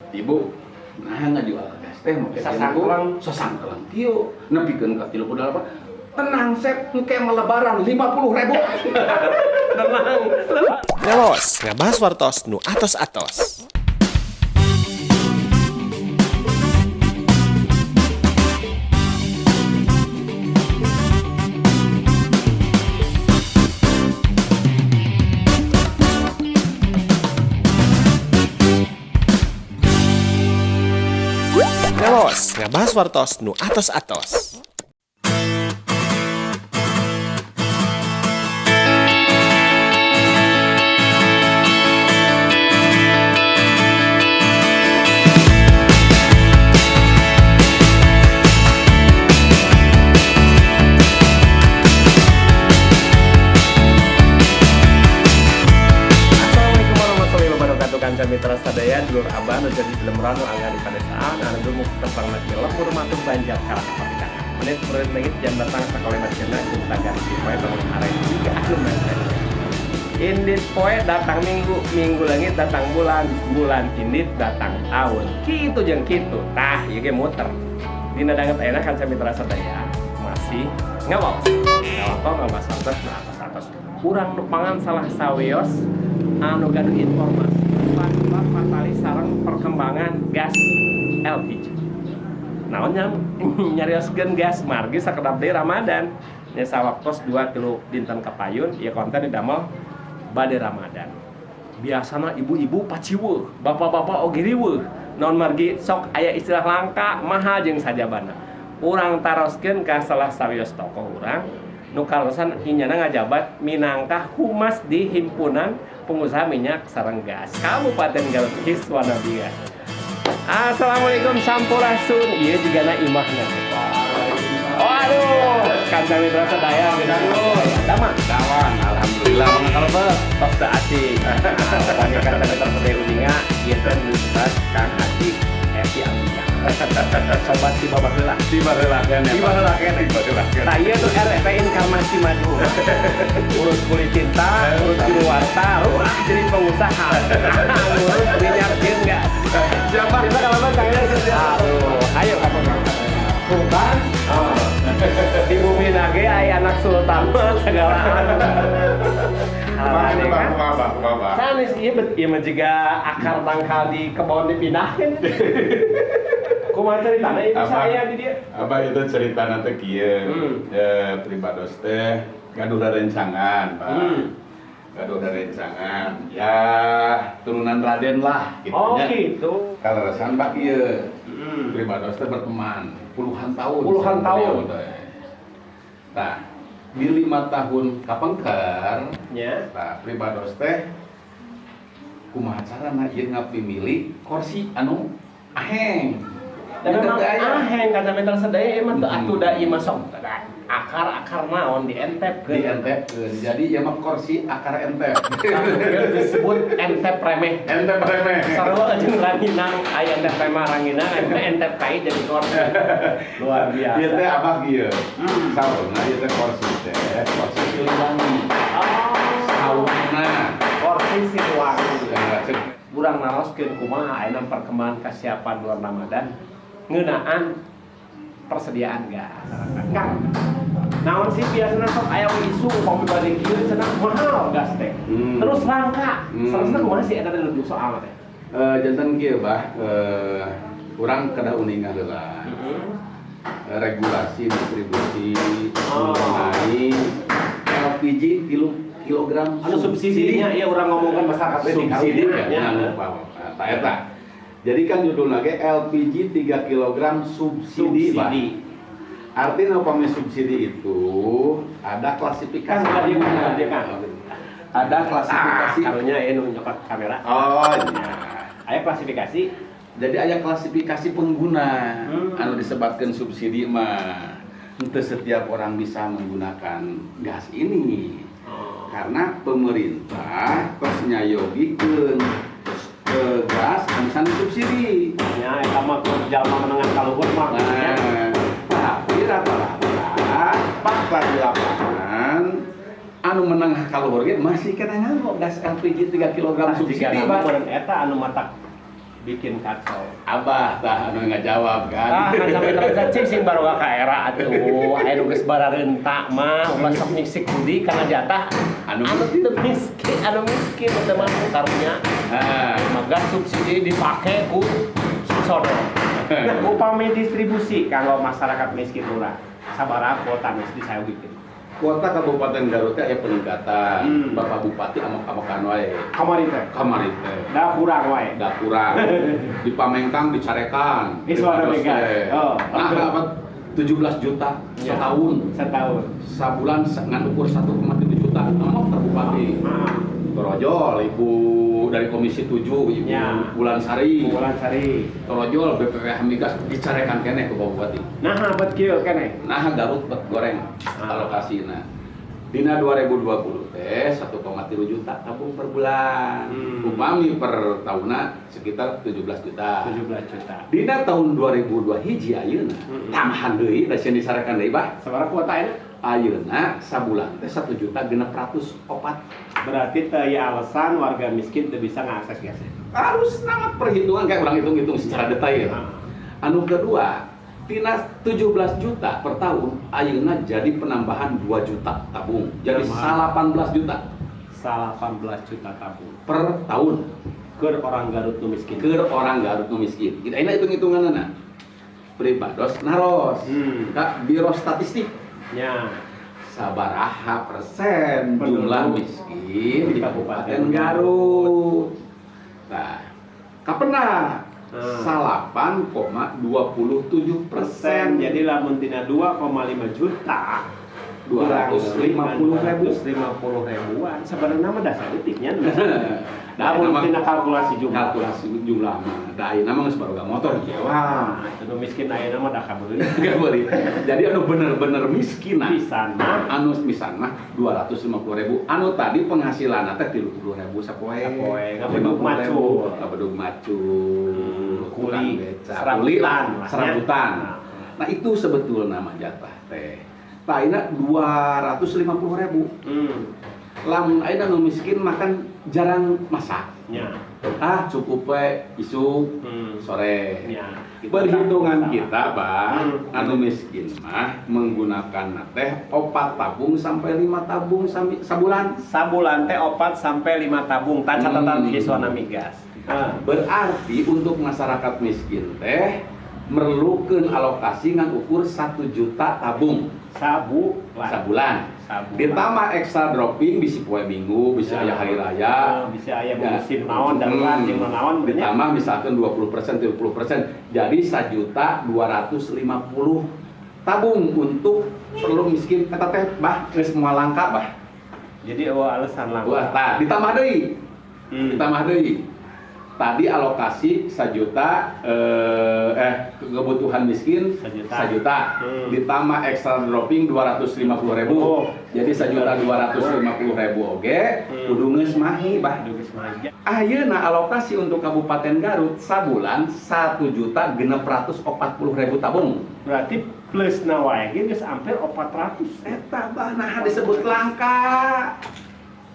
Ibu, nah ngajual gas teh make Sasangkleng. Sasangkleng kieu nepikeun ka 38. Tenang sep, engke mah lebaran 50.000. Tenang. Ngawaos, ngabahas wartos nu atos-atos. Ngawaos, ngabahas wartos nu atos-atos. Assalamualaikum warahmatullahi wabarakatuh. Kanca mitra sadaya, dulur abah nu jadi lembran nu angga di padesaan anu dumuk terang di lembur matuh banjar kalah kapitangan. Menit menit lagi jam datang sekolah macana cinta ganti poe bangun hare juga anu menten. Indit poe datang minggu, minggu langit datang bulan, bulan indit datang tahun. Kitu jeung kitu. Tah, ieu ge muter. Dina danget ayeuna kanca mitra sadaya masih ngawaos. Ngawaos ngabahas wartos nu atos-atos. Urang nupangan salah sawios anu gaduh informasi panduan patali sareng perkembangan gas LPG. Naon nya nyarioskeun gas margi sakedap deui Ramadan. Nya sawaktos 2 3 dinten kapayun ieu konten didamel bade Ramadan. Biasana ibu-ibu paciweuh, bapak-bapak oge riweuh. Naon margi sok aya istilah langka, mahal jeung sajabana. Urang taroskeun ka salah sawios tokoh urang nu kaleresan inyana ngajabat minangka humas di Himpunan Pengusaha Minyak Sareng Gas Kabupaten Garut Hiswana Biga. Assalamualaikum sampurasun. Ieu jigana imahna. Waduh, kanca mitra sadaya Dama. Kawan, alhamdulillah mangga kalebet. Tos teu asing. Pami kanca mitra sadaya uninga ieu teh disebut Kang Haji Epi Ambiya. Sobat si baheula. Di baheula keneh. Di baheula keneh. Di baheula keneh. Nah iya tuh RT inkarnasi maju. Urus kuli cinta, urus guru warta, wah jadi pengusaha. Ngurus minyak jeung gas. Siapa? Kita kalau Kang Aduh, ayo kapan Kang? Sultan. Oh. Di bumi nage aya anak sultan mah segala. Kumaha Hal itu, Bang? Kumaha, Bang? Kumaha, Bang? Sanes ieu bet ieu mah jiga akar tangkal di kebon dipindahkeun. Kumaha ceritana ieu bisa Abah. aya di dieu? Abah itu cerita nanti kieu. Pribados teh gaduh rerencangan, Pak. Gaduh rerencangan. Ya, turunan Raden lah gitu Oh nya. gitu. Kaleresan Pak kieu. Pribados teh berteman puluhan tahun. Puluhan sama tahun. beliau teh. Nah, di 5 tahun kapengker, Ya. nah, pribados teh kumaha carana ieu ngapimili kursi anu aheng. Dan memang Teu aya. aheng kata mental sadaya emang teu atuh da ieu mah sok akar-akar naon dientepkeun. Dientepkeun. Jadi ieu mah kursi akar entep. Ieu disebut entep remeh. Entep remeh. Sarua jeung ranginang aya entep remeh ranginang aya entep kai jadi kursi. Luar biasa. Ieu teh abah kieu. Saurna ieu teh kursi teh, kursi Siliwangi. Oh, Saurna. kursi Siliwangi. Ya, cek. Urang naroskeun kumaha ayeuna perkembangan kasiapan bulan Ramadan ngeunaan persediaan gas. Kang, naon sih biasana sok aya isu upami bade kieu cenah mahal gas teh. Terus langka. Seharusnya kumaha sih eta teh nu soal teh? Janten kieu bah, urang kedah uninga heula. Regulasi distribusi mengenai LPG 3 kilogram Anu subsidinya ya urang ngomongkan masyarakat teh di subsidi karunya. ya, anu apa tah eta. Jadi kan judulna ge LPG 3 kilogram subsidi, Bah. Subsidi. Artinya upami subsidi itu ada klasifikasi. Kan dia kan, dia kan. Ada klasifikasi. Ah, karunya ieu nu nyokot kamera. Oh iya. Aya klasifikasi. Jadi ada klasifikasi pengguna anu disebabkan subsidi mah. Henteu setiap orang bisa menggunakan gas ini. Karena pemerintah tos nyayogikeun ke gas anu sanes subsidi. Ya, eta mah keur jalma menengah ka luhur mah. Nah, tapi rata-rata fakta di lapangan anu menengah ka luhur ge masih kena nganggo gas LPG 3 kilogram Jika subsidi, nama Pak. meureun eta anu matak Bikin kacau. Abah tah anu ngajawab kan. Ah, kan sampai terus cing sing baroga ka era atuh. Aya nu geus barareunta mah ulah sok nyisik budi kana jatah Anu anu teu miskin, anu miskin teu mampu karunya. Nah, Maka subsidi dipake ku sodor. Nah, upami distribusi kanggo masyarakat miskin murah, sabaraha kuota geus disayogikeun? Kuota Kabupaten Garut teh aya peningkatan. Bapak Bupati amok-amokan wae. Kamari teh. Kamari teh. Da kurang wae. Da kurang. Di Pamengkang dicarekan. Di suara Di Mega. teh. Oh. Nah, apa 17 juta setahun. Setahun. Sabulan ngan ukur 1,7 juta. Amok teh Bupati. Torojol Ibu dari Komisi 7 Ibu Wulan Sari. Bu Wulan Sari. Torojol BPPH Migas dicarekan keneh ku Bapak Bupati. Nah, bet kieu keneh. Nah, Garut bet goreng alokasina. Dina 2020 teh 1,3 juta tabung per bulan. Upami per tahunna sekitar 17 juta. 17 juta. Dina tahun 2002 hiji ayeuna tambahan deui da sieun disarekan deui, Bah. Sabaraha kuota ayeuna? Ayeuna sabulan teh 1.604.000. Berarti teu aya alasan warga miskin teu bisa ngakses gas. Harus nama perhitungan kayak orang hitung-hitung secara detail. Anu kedua, tina 17 juta per tahun ayeuna jadi penambahan 2 juta tabung. Jadi Tambahan. 18 juta. 18 juta tabung per tahun keur orang Garut nu miskin. Keur orang Garut nu miskin. Kita ini hitung-hitunganna. Pribados naros. Ka Biro Statistik. Sabaraha persen Penduduk jumlah miskin di di Kabupaten Kabupaten Garut. Nah, kapenak 8,27%. Jadi lamun tina 2,5 juta 250 ribu. 250 ribuan. Sebenarnya mah dasar detiknya. Nah, Lamun nama- tina kalkulasi jumlah. Kalkulasi jumlah mah. Da ayeuna mah geus baroga motor kieu wah. Nah, itu miskin ayeuna mah da kabeuli. Enggak boleh. Jadi anu bener-bener miskin nah. Pisan mah. Anu pisan mah 250 ribu. Anu tadi penghasilan teh 30 ribu sapoe. Sapoe, ngabedug macul. Ngabedug macul. Kuli, Tukang beca. serabutan Kuli lah, lah, ya. serabutan. Nah, itu sebetulnya mah jatah teh. Tah ayeuna 250 ribu. Lamun ayeuna nu miskin makan jarang masak. Ah, cukup we isuk sore. Perhitungan kita, Bang, anu miskin mah menggunakan teh 4 tabung sampai 5 tabung sabulan. Sabulan teh 4 sampai 5 tabung. Tah catatan Hiswana Migas. Berarti untuk masyarakat miskin teh merlukeun alokasi ngan ukur 1 juta tabung. Sabulan. Sabulan. Sabulan. Ditambah extra dropping bisa poe Minggu, bisa aya hari raya. Bisa aya musim naon darurat jeung naon bener nya. Ditambah misalkan 20%, 30%, jadi 1.250.000 tabung untuk perlu miskin eta teh bah geus moal langka bah. Jadi eueuh alasan langka. Wah, tah ditambah deui. Ditambah deui. Tadi alokasi 1 juta kebutuhan miskin Sajuta. 1 juta. Ditambah extra dropping 250 ribu. Jadi 1.250.000 oge kudu geus mahi bah. Kudu geus mahi. Ayeuna alokasi untuk Kabupaten Garut sabulan 1.640.000 tabung. Berarti plus na wae ge geus hampir 400. Eta bah nah disebut langka.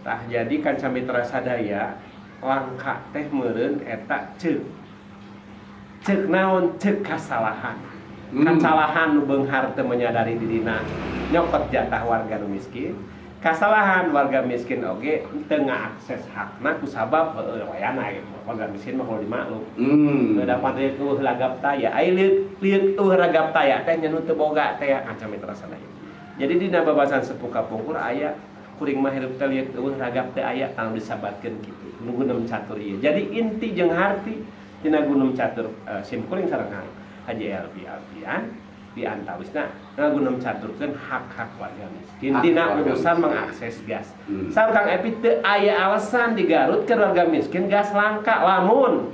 Tah jadi kanca mitra sadaya langka teh meureun eta ceuk. Ceuk naon? Ceuk kasalahan. Kasalahan nu beunghar teu menyadari dirina nyokot jatah warga nu miskin. Kasalahan warga miskin oge teu ngaakses hakna kusabab heueuh wayana gitu. Warga miskin mah kudu dimaklum. Teu dapat lieur eueuh ragap taya. Ai lieur eueuh ragap taya teh nya nu teu boga teh kanca mitra sadaya. Jadi dina babasan sepuh kapungkur aya kuring mah hirup teh lieur eueuh ragap teh aya tang disabatkeun kitu. Nu gunem catur ieu. Jadi inti jeung harti dina gunem catur sim kuring sareng Haji Elvi Alfian di antawisna ngagunem caturkeun hak-hak warga miskin Hak dina warga urusan miskin. mengakses gas. Saur Kang Epi teu aya alasan di Garut ke warga miskin gas langka lamun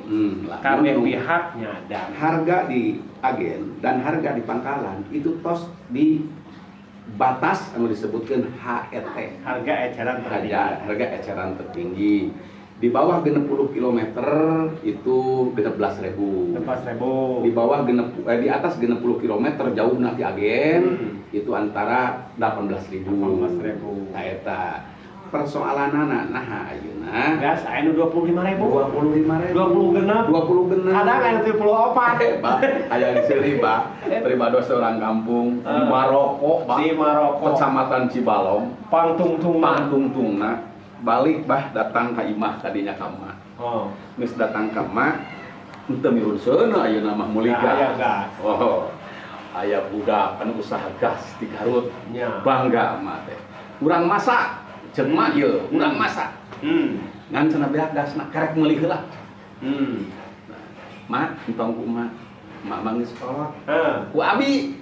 Lamun kabeh pihak nyadar. Harga di agen dan harga di pangkalan itu tos di batas anu disebutkan HET. Harga eceran tertinggi. Harga eceran tertinggi. Di bawah 60 kilometer itu 16.000. 16.000. Di bawah di atas 60 kilometer jauh nanti agen itu antara 18.000. 18.000. Nah, eta. Persoalanana nah ayeuna Gas aya nu 25.000. 25.000. 20 genep. 20 genep. Kadang aya 34. Bah, aya di sini, Bah. Pribados orang kampung di Eh. Maroko, Bah. Di Maroko. Kecamatan Cibalong, Pangtungtungna. Pangtungtungna. Balik, Bah, datang ka imah tadinya ka emak. Oh. Geus datang ka emak, henteu mirun seuneu ayeuna mah meuli Nah, aya gas. gas. Oh. Aya budak anu usaha gas di Garut. Nya. Bangga emak teh. Urang masak, jeung mak ieu, urang masak. Ngan cenah beak gasna karek meuli heula. Mak, entong ku emak. Mak mah geus kolot. Heeh. Ku abi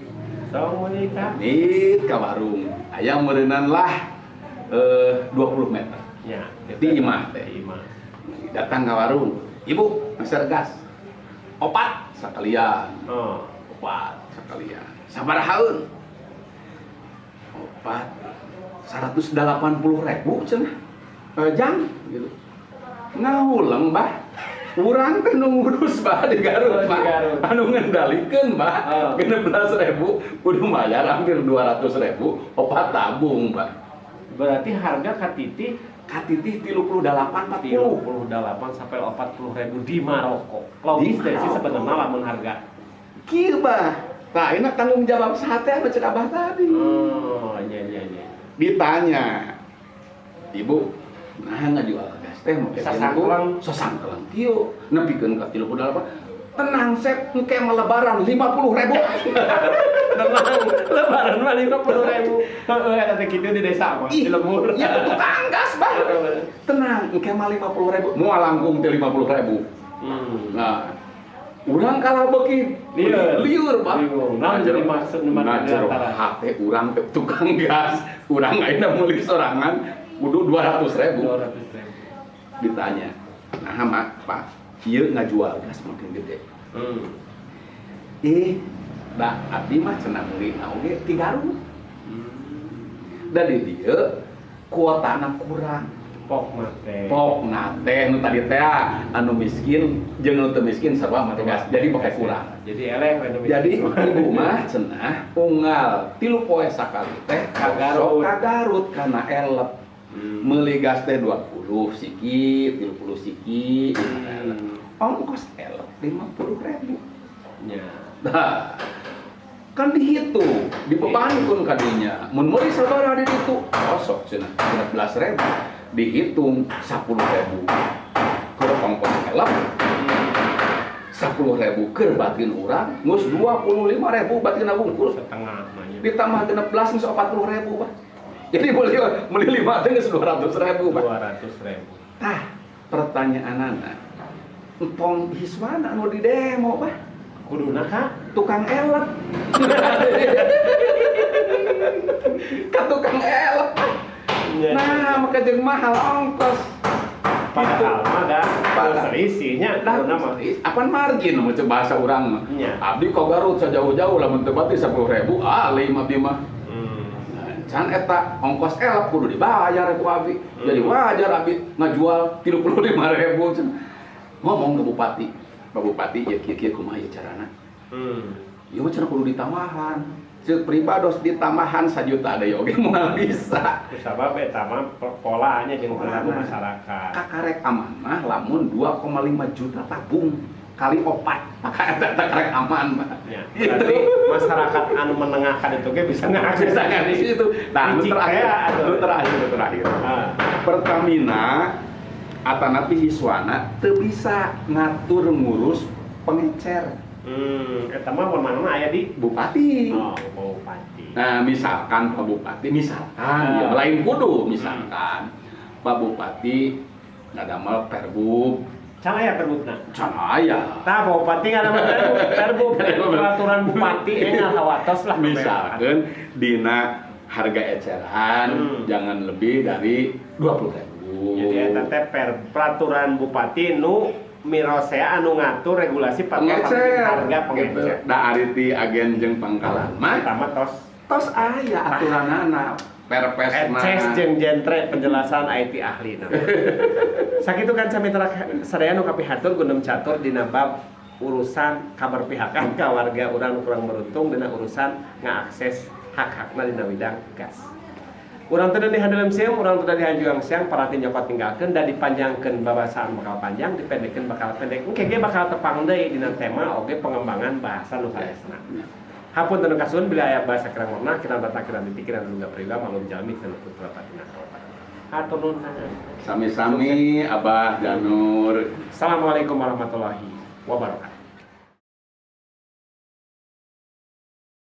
Tong meuli ka. nit ka warung. Aya meureunan lah 20 meter. Nya. Di imah teh. Di imah. Datang ke warung. Ibu, meser gas. Opat sekalian. Oh. Opat sekalian. Sabarahaeun? Opat 180.000 cenah. Jang gitu. Ngahuleng, Bah. Urang teh nu ngurus, Bah, di Garut, Oh, di Bah. Garut. Anu ngendalikeun, Bah. Oh. 16.000 kudu bayar hampir 200.000 opat tabung, Bah. Berarti harga katitih Katitih 38 40. 38 sampai 40 ribu di Maroko. Logis Di deh sih Maroko. sebenarnya lamun harga. Kieu, Bah. Nah, ini tanggung jawab sate anu cek Abah tadi. Oh, iya. Ditanya, "Ibu, nah ngajual gas teh make Sasangkleng. Sasangkleng kieu, nepikeun ka 38. Tenang, Sep, engke mah lebaran 50.000." Tenang, lebaran mah 50.000. Heeh, eta teh kitu di desa mah, di lembur. Ya tukang gas, Bah. Tenang, engke mah 50.000. Moal langkung teh 50.000. Nah, urang kalah beuki Lieur. lieur, Bah. Bingung. Naon jadi maksud nu Nah, jero antara? hate urang teh tukang gas, urang ayeuna meuli sorangan kudu 200.000. 200.000. Ditanya, "Nah, Mak, Pak, ieu ngajual gas makin gede." Eh, da abdi mah cenah meuli na oge ti Garut. Da di dieu kuotana kurang. Pok teh. Pokna teh nu tadi teh anu miskin jeung nu teu miskin sarua make gas. Jadi pakai kurang. Jadi eleh we nu miskin. Jadi ibu mah cenah unggal 3 poe sakali teh Ka Garut. Ka Garut kana elep. Meuli gas teh 20 siki, 30 siki, Ongkos elep 50.000. Nya. Nah, kan dihitung, dibebankeun kadinya. Mun meuli sabaraha di ditu? Kosok cenah, 16.000. Dihitung 10.000. Keur ongkos elep, 10.000 keur batin urang, geus 25.000 batin wungkul. Setengah mah nya. Ditambah 16 geus 40.000, Pak. Jadi beli beli lima teh geus 200.000, Pak. 200.000. Tah, pertanyaanana, entong Hiswana anu di demo, Pak. Kuduna ka? Tukang elep. Ka tukang elep. Nya. Nah, maka jeung mahal ongkos. Padahal mah da Padahal. selisihnya Dah, kuduna mah. apaan margin mau coba bahasa urang mah. Nya. Abdi kok Garut sejauh-jauh lamun teu bati 10.000, ah lima abdi mah. Nah, can eta ongkos elep kudu dibayar ku abdi. Jadi wajar abdi ngajual 35.000 cenah. Ngomong ke bupati, Pak Bupati ya kieu kieu kumaha ieu carana? Ieu mah cenah kudu ditambahan. Ceuk pribados ditambahan sajuta ada oge moal bisa. Kusabab eta mah polanya jeung perilaku Polana. masyarakat. Kakarek aman mah lamun 2,5 juta tabung kali opat maka eta karek aman mah. Ya, Gitu. berarti masyarakat anu menengahkan itu ge bisa ngakses Bisa kan di situ. Nah, nu Licik terakhir, teh, atuh. nu terakhir, nu terakhir. Ah. Pertamina atanapi Hiswana teu bisa ngatur ngurus pengecer Eta mah wewenangna aya di bupati. Oh, bupati. Nah, misalkan Pak Bupati, misalkan Ah. ya, lain kudu, misalkan Pak Bupati ngadamel perbub, Can aya perbubna? Can aya. Tah bupati ngadamel perbub, perbub peraturan bupati ngahawatos lah. Misalkan dina harga eceran jangan lebih dari 20.000. Jadi eta teh peraturan bupati nu mirosea anu ngatur regulasi patokan Pengecer. harga Gitu. pengecer. Da ari ti agen jeung pangkalan mah Pertama tos tos aya aturanana perpesna. Eces jeung jentre penjelasan IT ahli nah. Sakitu kan samitra sadaya nu kapihatur gundem catur dina bab urusan kabar pihakan ka warga urang nu kurang beruntung dina urusan ngaakses hak-hakna dina bidang gas. Urang teu di handelem sieum, urang teu di hanjuang siang, parati nyokot tinggalkeun da dipanjangkeun babasaan bakal panjang, dipendekkeun bakal pendek. Engke ge bakal tepang deui dina tema oge pengembangan bahasa nu sanesna. Hapunten nu kasuhun bila aya bahasa kirang warna, kirang tata, kirang titi, kirang duga priwa, malum jalmi teu luput tina kalepatan. Hatur nuhun, Kang. Sami-sami, Abah Janur. Assalamualaikum warahmatullahi wabarakatuh.